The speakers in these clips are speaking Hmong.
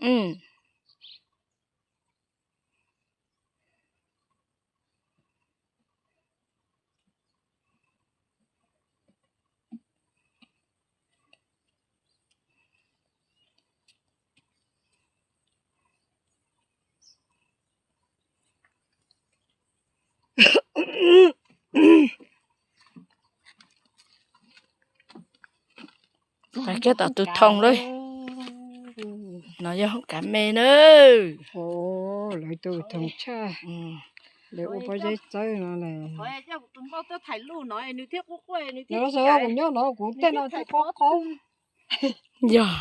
Mm. Tag kiag tom tus thoo lawm. No yog hoob kav me na. Lawv tus thoo tshaj, lawv ua pob zeb txawb no las. Nyob no kuv tej no twb qaub qaub. Yog.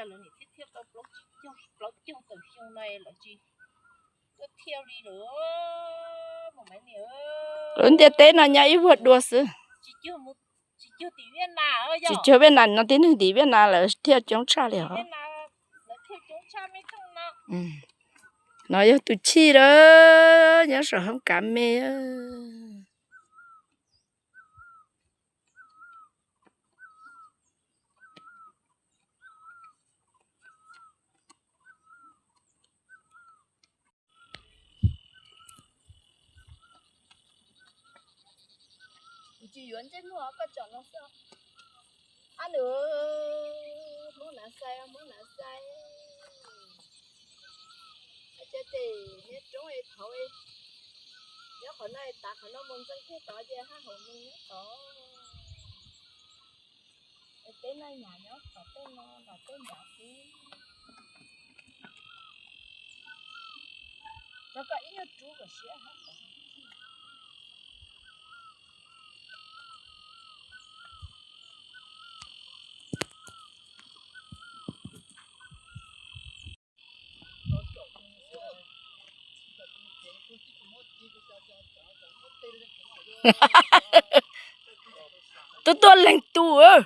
Cas lawv niam thiab thiab tau plaub caug tawm xyoo no lawv tsis tuaj thiaj li lawm. Lub ntiaj teb no nyob ib vuag dua xwb. Tsis cuag Viaj Nam no, tib neeg tim Viaj Nam lawv thiaj coob tshaj li os. No yog tus chij lawm, nyob saum hoob kav me. Kuv tsis yuav ntsej muag koj tsom no xwb. Ab nws, Hmoob Nav Xais, Hmoob Nav Xais. Hais tias tes nyob roob es thaum nyob qhov no es tav qhov no mus ntxeev kiag tod ces haj hauv mus nyob tod. Es peb no nyam nyob tom tej no los tej nrad xwb. Rau koj ib nyuag rub kom siab hab. Twb tuaj leeg tus.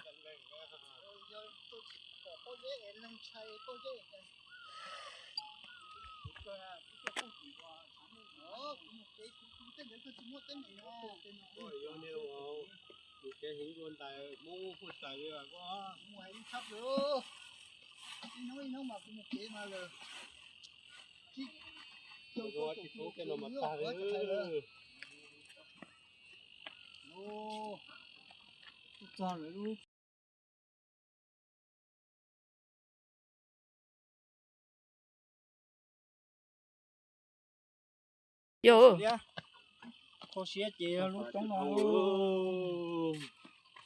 Yog, kho siab ces lub roob no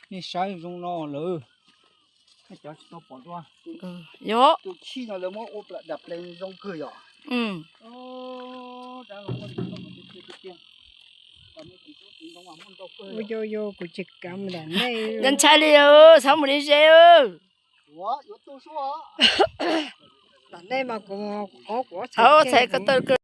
nej saib zoo no lawm. Cov tsis tau pom dua. Yog. Tus chij no lawv muab ua plam dam plees zoo kawg yom. Ua yo yo kuv tsis kam mus nram nej. Ntshai li, txhob mus li ze. Nram nej mas kuv qhov kuv txhais koj